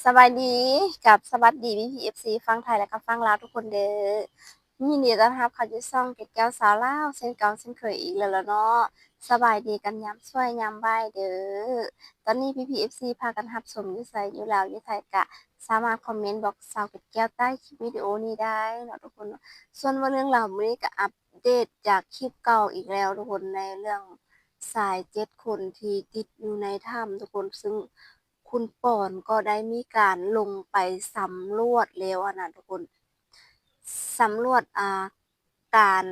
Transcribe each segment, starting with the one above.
ສະບາຍດີ ກັບສະຫວັດດີ ພີ່ໆ ເອັຟຊີ ຝັ່ງໄທ ແລະ ກັບຝັ່ງລາວທຸກຄົນເດີ້. ຍິນດີຕ້ອນຮັບເຂົ້າສູ່ຊ່ອງເກັດແກ້ວຊາວລາວ ເຊັ່ນເກົ່າເຊັ່ນເຄີຍອີກແລ້ວລະເນາະ. ສະບາຍດີກັນຍາມສວຍຍາມບ່າຍເດີ້. ຕອນນີ້ ພີ່ໆ ເອັຟຊີ ພາກັນຮັບຊົມຢູ່ໃສ ຢູ່ລາວ ຢູ່ໄທ ກະສາມາດຄອມເມັນບອກສາວເກັດແກ້ວໃຕ້ຄລິບວິດີໂອນີ້ໄດ້ເນາະທຸກຄົນເນາະ. ສ່ວນວ່າເລື່ອງລາວມື້ນີ້ກະອັບເດດຈາກຄລິບເກົ່າອີກແລ້ວທຸກຄົນ ໃນເລື່ອງຊາຍເຈັດຄົນທີ່ຕິດຢູ່ໃນຖ້ຳທຸກຄົນ ຊຶ່ງ ຄຸນປອນກໍໄດ້ມີການລົງໄປສຳຫຼວດແລ້ວຫັ້ນນະທຸກຄົນ. ສຳຫຼວດ ອ່າ ການ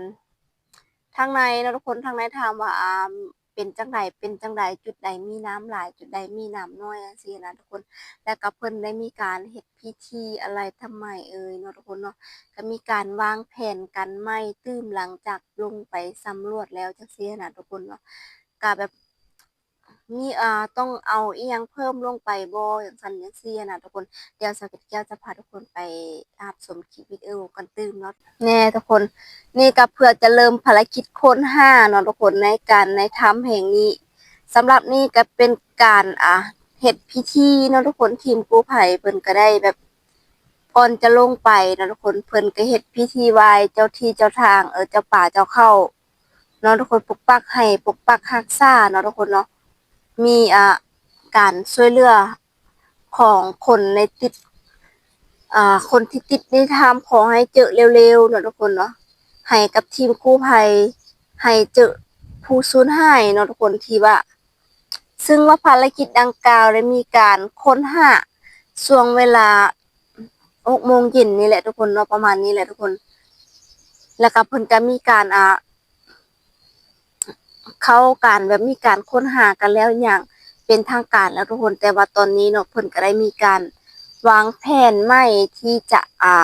ທາງໃນເນາະທຸກຄົນ ທາງໃນຖ້ຳວ່າ ອ່າ ເປັນຈັ່ງໃດ ເປັນຈັ່ງໃດ ຈຸດໃດມີນ້ຳຫຼາຍ ຈຸດໃດມີນ້ຳໜ້ອຍ ຈັ່ງຊີ້ນະທຸກຄົນ. ແລ້ວກໍເພິ່ນໄດ້ມີການເຮັດພິທີອາໄລທຳໄມເອີຍເນາະທຸກຄົນເນາະ ກໍມີການວາງແຜນກັນໃໝ່ຕື່ມ ຫຼັງຈາກລົງໄປສຳຫຼວດແລ້ວ ຈັ່ງຊີ້ນະທຸກຄົນເນາະ. ກໍແບບ ມີ ອ່າ ຕ້ອງເອົາອີ່ຫຍັງເພີ່ມລົງໄປບໍ່ ຈັ່ງຊັ້ນຈັ່ງຊີ້ຫັ້ນນະທຸກຄົນ. ດຽວສາວເກັດແກ້ວຈະພາທຸກຄົນໄປຮັບຊົມຄລິບວິດີໂອກັນຕື່ມເນາະ. ແນ່ທຸກຄົນ ນີ້ກໍເພື່ອຈະເລີ່ມພາລະກິດຄົ້ນຫາເນາະທຸກຄົນ ໃນການ ໃນຖ້ຳແຫ່ງນີ້. ສຳລັບນີ້ກໍເປັນການ ອ່າ ເຮັດພິທີເນາະທຸກຄົນ ທີມກູ້ໄພເພິ່ນກໍໄດ້ແບບ ກ່ອນຈະລົງໄປເນາະທຸກຄົນ ເພິ່ນກໍເຮັດພິທີໄຫວ້ເຈົ້າທີ່ເຈົ້າທາງ ເອີ ເຈົ້າປ່າເຈົ້າເຂົາ ເນາະທຸກຄົນ ປົກປັກໃຫ້ ປົກປັກຮັກສາເນາະທຸກຄົນເນາະ. ມີ ອ່າ ການຊ່ວຍເຫຼືອຂອງຄົນໃນຕິດ ອ່າ ຄົນທີ່ຕິດໃນຖ້ຳ ຂໍໃຫ້ເຈີເລັວໆເນາະທຸກຄົນເນາະ ໃຫ້ກັບທີມກູ້ໄພ ໃຫ້ເຈີຜູ້ສູນຫາຍເນາະທຸກຄົນ ທີ່ວ່າ ຊຶ່ງວ່າພາລະກິດດັ່ງກ່າວໄດ້ມີການຄົ້ນຫາຊ່ວງເວລາຫົກໂມງເຢັນນີ້ແຫຼະທຸກຄົນເນາະ ປະມານນີ້ແຫຼະທຸກຄົນ. ແລ້ວກໍເພິ່ນກໍມີການ ອ່າ ເຂົ້າການແບບມີການຄົ້ນຫາກັນແລ້ວຢ່າງເປັນທາງການແລ້ວທຸກຄົນ. ແຕ່ວ່າຕອນນີ້ເນາະ ເພິ່ນກໍໄດ້ມີການວາງແຜນໃໝ່ທີ່ຈະ ອ່າ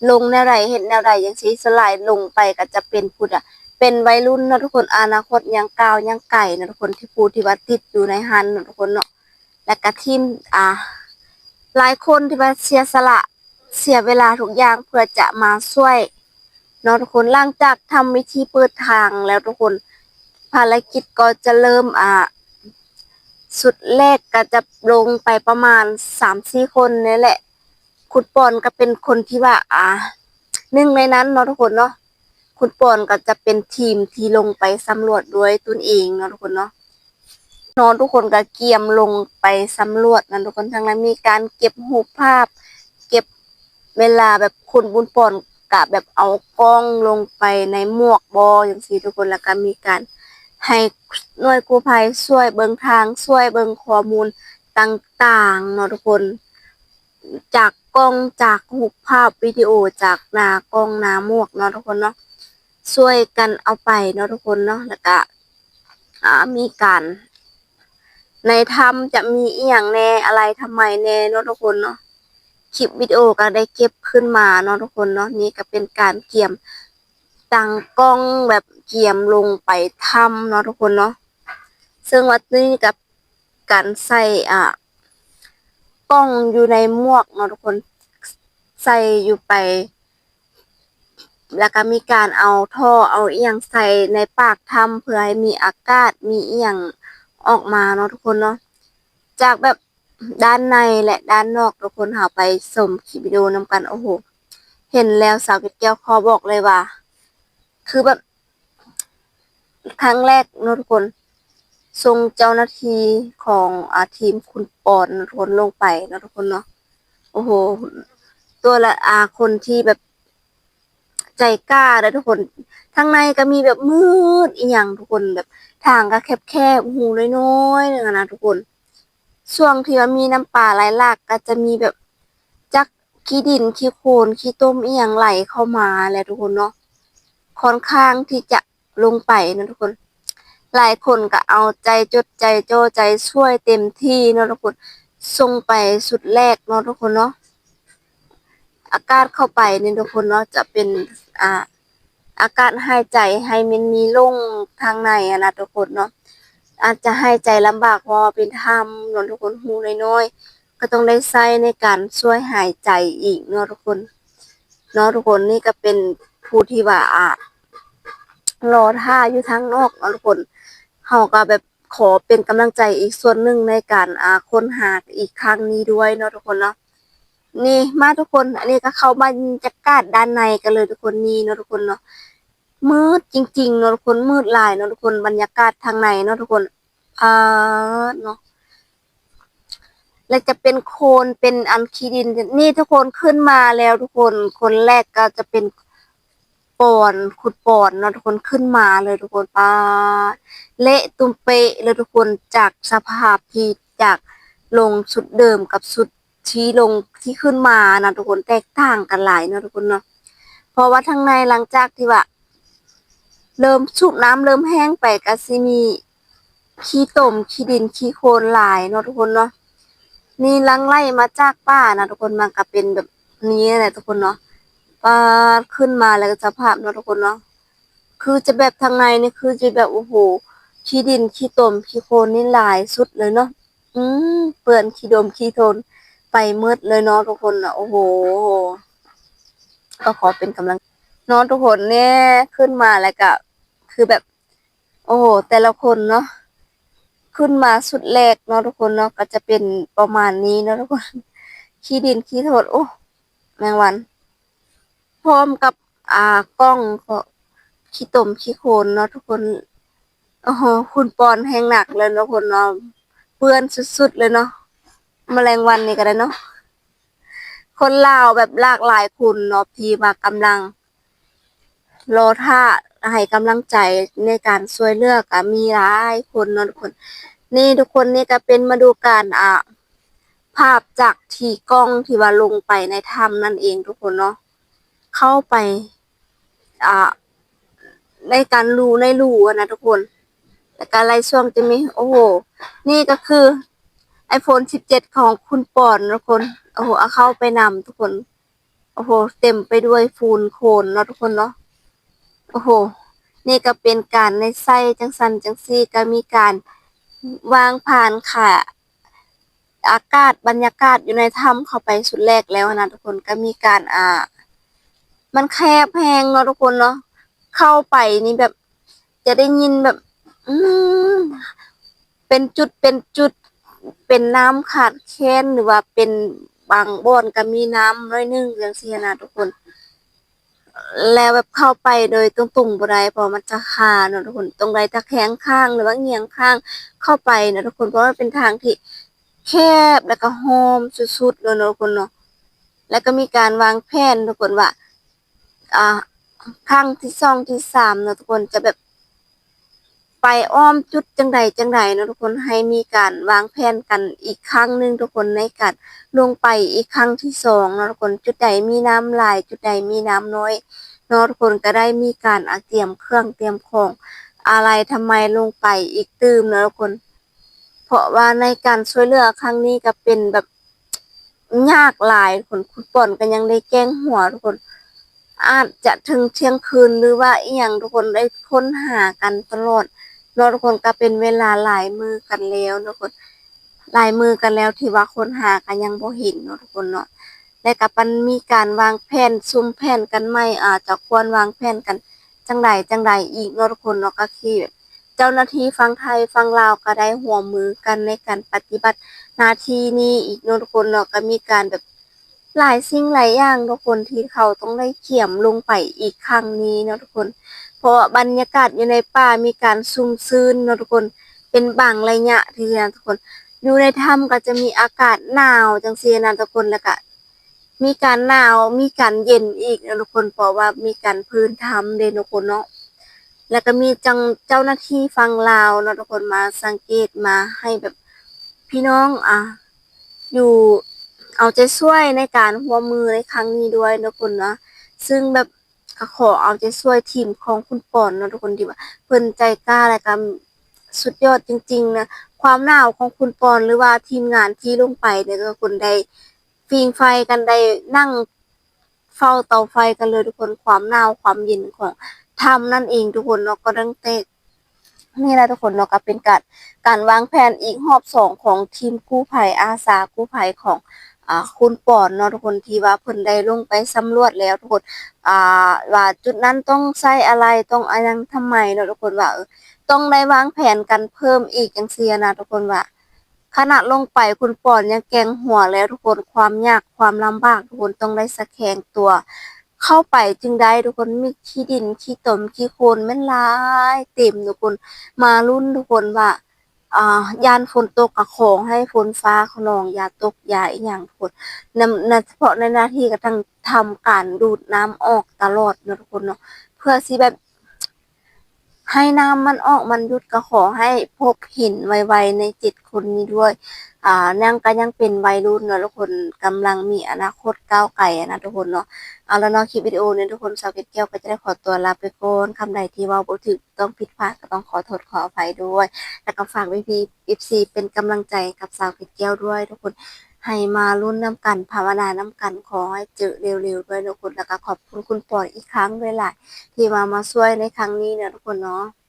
ລົງແນວໃດ ເຮັດແນວໃດ ຈັ່ງຊີ້. ສ່ວນຫຼາຍລົງໄປກໍຈະເປັນຜູ້ ເປັນໄວລຸ້ນເນາະທຸກຄົນ ອະນາຄົດຍັງກ້າວຍັງໄກເນາະທຸກຄົນ ທີ່ຜູ້ທີ່ວ່າຕິດຢູ່ໃນຫັ້ນເນາະທຸກຄົນເນາະ. ແລ້ວກະທີມ ອ່າ ຫຼາຍຄົນທີ່ວ່າເສຍສະຫຼະ ເສຍເວລາທຸກຢ່າງເພື່ອຈະມາຊ່ວຍເນາະທຸກຄົນ. ຫຼັງຈາກທຳພິທີເປີດທາງແລ້ວທຸກຄົນ ພາລະກິດກໍຈະເລີ່ມ ອ່າ ຊຸດແລກກໍຈະລົງໄປປະມານສາມສີ່ຄົນນີ້ແຫຼະ. ຄຸນປອນກໍເປັນຄົນທີ່ວ່າ ອ່າ ໜຶ່ງໃນນັ້ນເນາະທຸກຄົນເນາະ. ຄຸນປອນກໍຈະເປັນທີມທີ່ລົງໄປສຳຫຼວດດ້ວຍຕົນເອງເນາະທຸກຄົນເນາະ. ເນາະ ທຸກຄົນກໍກຽມລົງໄປສຳຫຼວດນັ້ນທຸກຄົນ. ທາງນັ້ນມີການເກັບຮູບພາບ ເກັບເວລາແບບ ຄຸນບຸນປອນກະແບບເອົາກ້ອງລົງໄປໃນໝວກບໍ່ ຈັ່ງຊີ້ທຸກຄົນ. ແລ້ວກໍມີການໃຫ້ໜ່ວຍກູ້ໄພຊ່ວຍເບິ່ງທາງ ຊ່ວຍເບິ່ງຂໍ້ມູນຕ່າງໆເນາະທຸກຄົນ ຈາກກ້ອງ ຈາກຮູບພາບວິດີໂອ ຈາກໜ້າກ້ອງໜ້າໝວກເນາະທຸກຄົນເນາະ. ຊ່ວຍກັນເອົາໄປເນາະທຸກຄົນເນາະ. ແລ້ວກະ ອ່າ ມີການ ໃນຖ້ຳຈະມີອີ່ຫຍັງແດ່ ອາໄລທຳໄມແດ່ເນາະທຸກຄົນເນາະ. ຄລິບວິດີໂອກໍໄດ້ເກັບຂຶ້ນມາເນາະທຸກຄົນເນາະ. ນີ້ກໍເປັນການກຽມຕັ້ງກ້ອງແບບກຽມລົງໄປຖ້ຳເນາະທຸກຄົນເນາະ. ເຊິ່ງວ່ານີ້ກໍການໃສ່ ອ່າ ກ້ອງຢູ່ໃນໝວກເນາະທຸກຄົນ ໃສ່ຢູ່ໄປ ແລ້ວກໍມີການເອົາທໍ່ເອົາອີ່ຫຍັງໃສ່ໃນປາກຖ້ຳ ເພື່ອໃຫ້ມີອາກາດມີອີ່ຫຍັງອອກມາເນາະທຸກຄົນເນາະ. ຈາກແບບດ້ານໃນ ແລະ ດ້ານນອກ ທຸກຄົນເຮົາໄປຊົມຄລິບວິດີໂອນຳກັນ. ໂອ້ໂຫ ເຫັນແລ້ວສາວເກັດແກ້ວຂໍບອກເລີຍວ່າ ຄືແບບ ຄັ້ງແລກເນາະທຸກຄົນ ສົ່ງເຈົ້າໜ້າທີ່ຂອງ ອາ ທີມຄຸນປອນເນາະທຸກຄົນ ລົງໄປເນາະທຸກຄົນເນາະ. ໂອ້ໂຫ ແຕ່ລະ ອາ ຄົນທີ່ແບບໃຈກ້າເດ້ທຸກຄົນ. ທາງໃນກໍມີແບບມືດອີ່ຫຍັງທຸກຄົນ ແບບທາງກໍແຄບໆ ຮູນ້ອຍໆ ໜຶ່ງຫັ້ນນະທຸກຄົນ. ຊ່ວງທີ່ວ່າມີນ້ຳປາໄຫຼຫຼາກ ກໍຈະມີແບບຈັກຂີ້ດິນ ຂີ້ໂຄນ ຂີ້ຕົມອີ່ຫຍັງໄຫຼເຂົ້າມາແຫຼະທຸກຄົນເນາະ. ຄ່ອນຂ້າງທີ່ຈະລົງໄປເນາະທຸກຄົນ. ຫຼາຍຄົນກໍເອົາໃຈຈົດໃຈຈໍ່ໃຈຊ່ວຍເຕັມທີ່ເນາະທຸກຄົນ ສົ່ງໄປຊຸດແລກເນາະທຸກຄົນເນາະ. ອາກາດເຂົ້າໄປນີ້ທຸກຄົນເນາະ ຈະເປັນ ອາ ອາກາດຫາຍໃຈໃຫ້ມັນມີລົງທາງໃນຫັ້ນນະທຸກຄົນເນາະ. ອາດຈະຫາຍໃຈລຳບາກ ເພາະວ່າເປັນຖ້ຳເນາະທຸກຄົນ ຮູນ້ອຍໆ ກໍຕ້ອງໄດ້ໃຊ້ໃນການຊ່ວຍຫາຍໃຈອີກເນາະທຸກຄົນເນາະທຸກຄົນ. ນີ້ກໍເປັນຜູ້ທີ່ວ່າ ອາ ລໍຖ້າຢູ່ທາງນອກເນາະທຸກຄົນ. ເຮົາກໍແບບ ຂໍເປັນກຳລັງໃຈອີກສ່ວນໜຶ່ງໃນການ ອ່າ ຄົ້ນຫາອີກຄັ້ງນີ້ດ້ວຍເນາະທຸກຄົນເນາະ. ນີ້ມາທຸກຄົນ ອັນນີ້ກໍເຂົ້າບັນຍາກາດດ້ານໃນກັນເລີຍທຸກຄົນ ນີ້ເນາະທຸກຄົນເນາະ. ມືດຈິງໆເນາະທຸກຄົນ ມືດຫຼາຍເນາະທຸກຄົນ ບັນຍາກາດທາງໃນເນາະທຸກຄົນ ອາ ເນາະ ແລະຈະເປັນໂຄນ ເປັນອັນຂີ້ດິນ ນີ້ທຸກຄົນ ຂຶ້ນມາແລ້ວທຸກຄົນ ຄົນແລກກໍຈະເປັນປອນ ຄຸນປອນເນາະທຸກຄົນ ຂຶ້ນມາເລີຍທຸກຄົນ ປາດ ເລະຕຸ່ມເປະເລີຍທຸກຄົນ ຈາກສະພາບທີ່ຈາກລົງຊຸດເດີມກັບຊຸດ ທີ່ລົງ ທີ່ຂຶ້ນມານະທຸກຄົນ ແຕກຕ່າງກັນຫຼາຍເນາະທຸກຄົນເນາະ. ເພາະວ່າທາງໃນຫຼັງຈາກທີ່ວ່າເລີ່ມສູບນ້ຳເລີ່ມແຫ້ງໄປ ກະຊິມີຂີ້ຕົມ ຂີ້ດິນ ຂີ້ໂຄນຫຼາຍເນາະທຸກຄົນເນາະ. ນີ້ຫຼັ່ງໄຫຼມາຈາກປ່ານະທຸກຄົນ ມັນກະເປັນແບບນີ້ແຫຼະທຸກຄົນເນາະ. ປາດ ຂຶ້ນມາແລ້ວກໍສະພາບເນາະທຸກຄົນເນາະ ຄືຈະແບບທາງໃນນີ້ ຄືຈະແບບ ໂອ້ໂຫ ຂີ້ດິນ ຂີ້ຕົມ ຂີ້ໂຄນນີ້ຫຼາຍສຸດເລີຍເນາະ. ອືມ ເປື້ອນຂີ້ດົມຂີ້ໂຄນໄປໝົດເລີຍເນາະທຸກຄົນເນາະ. ໂອ້ໂຫ ກໍຂໍເປັນກຳລັງເນາະທຸກຄົນ ແນ່ ຂຶ້ນມາແລ້ວກະຄືແບບ ໂອ້ໂຫ ແຕ່ລະຄົນເນາະ ຂຶ້ນມາຊຸດແລກເນາະທຸກຄົນເນາະ ກໍຈະເປັນປະມານນີ້ເນາະທຸກຄົນ ຂີ້ດິນຂີ້ໂຄນ ໂອ້ ແມງວັນ ພ້ອມກັບ ອ່າ ກ້ອງ ຂີ້ຕົມຂີ້ໂຄນເນາະທຸກຄົນ. ໂອ້ໂຫ ຄຸນປອນແຮງໜັກເລີຍເນາະທຸກຄົນເນາະ ເປື້ອນສຸດໆເລີຍເນາະ ມະແລງວັນນີ້ກໍໄດ້ເນາະ. ຄົນລາວແບບຫຼາກຫຼາຍຄົນເນາະ ທີ່ວ່າກຳລັງລໍຖ້າໃຫ້ກຳລັງໃຈໃນການຊ່ວຍເຫຼືອ ກໍມີຫຼາຍຄົນເນາະທຸກຄົນ. ນີ້ທຸກຄົນ ນີ້ກໍເປັນ ມາດູການ ອ່າ ພາບຈາກທີ່ກ້ອງທີ່ວ່າລົງໄປໃນຖ້ຳນັ້ນເອງທຸກຄົນເນາະ ເຂົ້າໄປ ອ່າ ໃນການລູ ໃນຮູຫັ້ນນະທຸກຄົນ ແລ້ວກະໄລ່ຊ່ວງຈະມີ ໂອ້ໂຫ ນີ້ກໍຄືໄອໂຟນສິບເຈັດຂອງຄຸນປອນທຸກຄົນ ໂອ້ໂຫ ເອົາເຂົ້າໄປນຳທຸກຄົນ ໂອ້ໂຫ ເຕັມໄປດ້ວຍຝຸ່ນໂຄນເນາະທຸກຄົນເນາະ. ໂອ້ໂຫ ນີ້ກໍເປັນການໃນໃຊ້ຈັ່ງຊັ້ນຈັ່ງຊີ້ ກໍມີການວາງຜ່ານຂາ ອາກາດ ບັນຍາກາດຢູ່ໃນຖ້ຳເຂົ້າໄປຊຸດແລກແລ້ວຫັ້ນນະທຸກຄົນ ກໍມີການ ອ່າ ມັນແຄບແຮງເນາະທຸກຄົນເນາະ ເຂົ້າໄປນີ້ແບບຈະໄດ້ຍິນແບບ ອືມ ເປັນຈຸດ ເປັນຈຸດ ເປັນນ້ຳຂາດແຄນ ຫຼືວ່າເປັນບາງບ່ອນກໍມີນ້ຳໜ້ອຍໜຶ່ງຈັ່ງຊີ້ຫັ້ນນະທຸກຄົນ. ແລ້ວແບບເຂົ້າໄປໂດຍຕົງໆບໍ່ໄດ້ ເພາະວ່າມັນຈະຄາເນາະທຸກຄົນ ຕ້ອງໄດ້ຕະແຄງຂ້າງ ຫຼືວ່າຫງຽງຂ້າງເຂົ້າໄປເນາະທຸກຄົນ ເພາະວ່າເປັນທາງທີ່ແຄບ ແລ້ວກໍຫ້ອມສຸດໆເລີຍເນາະທຸກຄົນເນາະ. ແລ້ວກໍມີການວາງແຜນທຸກຄົນວ່າ ອ່າ ຄັ້ງທີສອງ ທີສາມເນາະທຸກຄົນ ຈະແບບ ໄປອ້ອມຈຸດຈັ່ງໃດຈັ່ງໃດເນາະທຸກຄົນ ໃຫ້ມີການວາງແຜນກັນອີກຄັ້ງໜຶ່ງທຸກຄົນ ໃນການລົງໄປອີກຄັ້ງທີສອງເນາະທຸກຄົນ ຈຸດໃດມີນ້ຳຫຼາຍ ຈຸດໃດມີນ້ຳນ້ອຍເນາະທຸກຄົນ ກໍໄດ້ມີການ ອາ ກຽມເຄື່ອງກຽມຂອງອາໄລທຳໄມລົງໄປອີກຕື່ມເນາະທຸກຄົນ ເພາະວ່າໃນການຊ່ວຍເຫຼືອຄັ້ງນີ້ກໍເປັນແບບ ຍາກຫຼາຍທຸກຄົນ ຄຸນປອນກໍຍັງໄດ້ແກ້ງຫົວທຸກຄົນ ອາດຈະເຖິງທ່ຽງຄືນ ຫຼືວ່າອີ່ຫຍັງທຸກຄົນ ໄດ້ຄົ້ນຫາກັນຕະຫຼອດເນາະທຸກຄົນ ກໍເປັນເວລາຫຼາຍມື້ກັນແລ້ວເນາະທຸກຄົນ ຫຼາຍມື້ກັນແລ້ວທີ່ວ່າຄົ້ນຫາກໍຍັງບໍ່ເຫັນເນາະທຸກຄົນເນາະ ແລະກໍປັນມີການວາງແຜນ ຊຸມແຜນກັນໃໝ່ ອາດຈະຄວນວາງແຜນກັນຈັ່ງໃດຈັ່ງໃດອີກເນາະທຸກຄົນເນາະ ກໍຄື ເຈົ້າໜ້າທີ່ຝັ່ງໄທຝັ່ງລາວກໍໄດ້ຮ່ວມມືກັນໃນການປະຕິບັດໜ້າທີ່ນີ້ອີກເນາະທຸກຄົນເນາະ ກໍມີການແບບຫຼາຍສິ່ງຫຼາຍຢ່າງທຸກຄົນ ທີ່ເຂົາຕ້ອງໄດ້ກຽມລົງໄປອີກຄັ້ງນີ້ເນາະທຸກຄົນ ເພາະວ່າບັນຍາກາດຢູ່ໃນປ່າມີການຊຸ່ມຊື່ນເນາະທຸກຄົນ ເປັນບາງໄລຍະທີ່ນະທຸກຄົນ ຢູ່ໃນຖ້ຳກໍຈະມີອາກາດໜາວຈັ່ງຊີ້ນະທຸກຄົນ ແລ້ວກະ ມີການໜາວ ມີການເຢັນອີກເນາະທຸກຄົນ ເພາະວ່າມີການພື້ນຖ້ຳເດ້ເນາະທຸກຄົນເນາະ ແລ້ວກໍມີຈັ່ງເຈົ້າໜ້າທີ່ຝັ່ງລາວເນາະທຸກຄົນ ມາສັງເກດ ມາໃຫ້ແບບພີ່ນ້ອງ ອາ ຢູ່ ເອົາໃຈຊ່ວຍໃນການຮ່ວມມືໃນຄັ້ງນີ້ດ້ວຍເນາະທຸກຄົນເນາະ ຊຶ່ງແບບກໍຂໍເອົາໃຈຊ່ວຍທີມຂອງຄຸນປອນເນາະທຸກຄົນ ທີ່ວ່າເພິ່ນໃຈກ້າ ແລ້ວກໍສຸດຍອດຈິງໆນະ ຄວາມໜາວຂອງຄຸນປອນ ຫຼືວ່າທີມງານທີ່ລົງໄປເນາະທຸກຄົນ ໄດ້ ຟິງໄຟກັນ ໄດ້ນັ່ງເຝົ້າເຕົາໄຟກັນເລີຍທຸກຄົນ ຄວາມໜາວຄວາມເຢັນຂອງຖ້ຳນັ້ນເອງທຸກຄົນເນາະ ກໍຕັ້ງແຕ່ນີ້ແຫຼະທຸກຄົນເນາະ ກໍເປັນການ ການວາງແຜນອີກຮອບສອງຂອງທີມກູ້ໄພ ອາສາກູ້ໄພຂອງ ອ່າ ຄຸນປອນເນາະທຸກຄົນ ທີ່ວ່າເພິ່ນໄດ້ລົງໄປສຳຫຼວດແລ້ວທຸກຄົນ ອ່າ ວ່າຈຸດນັ້ນຕ້ອງໃຊ້ອາໄລ ຕ້ອງອາຫຍັງທຳໄມເນາະທຸກຄົນ ວ່າ ເອີ ຕ້ອງໄດ້ວາງແຜນກັນເພີ່ມອີກຈັ່ງຊີ້ນະທຸກຄົນ ວ່າ ຂະໜາດລົງໄປຄຸນປອນຍັງແກ່ງຫົວແລ້ວທຸກຄົນ ຄວາມຍາກຄວາມລຳບາກທຸກຄົນ ຕ້ອງໄດ້ສະແຂງຕົວເຂົ້າໄປຈຶ່ງໄດ້ທຸກຄົນ ມີຂີ້ດິນ ຂີ້ຕົມ ຂີ້ໂຄນ ແມ່ນຫຼາຍເຕັມທຸກຄົນ ມາລຸ້ນທຸກຄົນວ່າ ອ່າ ຢ້ານຝົນຕົກກໍຂໍໃຫ້ຝົນຟ້າຂະນອງ ຢ່າຕົກຢ່າອີ່ຫຍັງທຸກຄົນ ນຳ ນຳສະເພາະໃນໜ້າທີ່ກໍຕ້ອງທຳການດູດນ້ຳອອກຕະຫຼອດເນາະທຸກຄົນເນາະ ເພື່ອຊິແບບ ໃຫ້ນ້ຳມັນອອກມັນຢຸດ ກໍຂໍໃຫ້ພົບເຫັນໄວໆ ໃນເຈັດຄົນນີ້ດ້ວຍ ອ່າ ຍັງ ກໍຍັງເປັນໄວລຸ້ນເນາະທຸກຄົນ ກຳລັງມີອະນາຄົດກ້າວໄກນະທຸກຄົນເນາະ ເອົາລະເນາະ ຄລິບວິດີໂອນີ້ທຸກຄົນ ສາວເກັດແກ້ວກໍຈະໄດ້ຂໍຕົວລາໄປກ່ອນ ຄຳໃດທີ່ເວົ້າບໍ່ຖືກຕ້ອງຜິດພາດ ກໍຕ້ອງຂໍໂທດຂໍອະໄພດ້ວຍ ແລ້ວກໍຝາກພີ່ໆ ເອັຟຊີ ເປັນກຳລັງໃຈກັບສາວເກັດແກ້ວດ້ວຍທຸກຄົນ ໃຫ້ມາລຸ້ນນຳກັນ ພາວະນານຳກັນ ຂໍໃຫ້ເຈີເລັວໆ ດ້ວຍທຸກຄົນ ແລ້ວກໍຂອບຄຸນຄຸນປອນອີກຄັ້ງຫຼາຍໆ ທີ່ວ່າມາຊ່ວຍໃນຄັ້ງນີ້ເນາະທຸກຄົນເນາະ.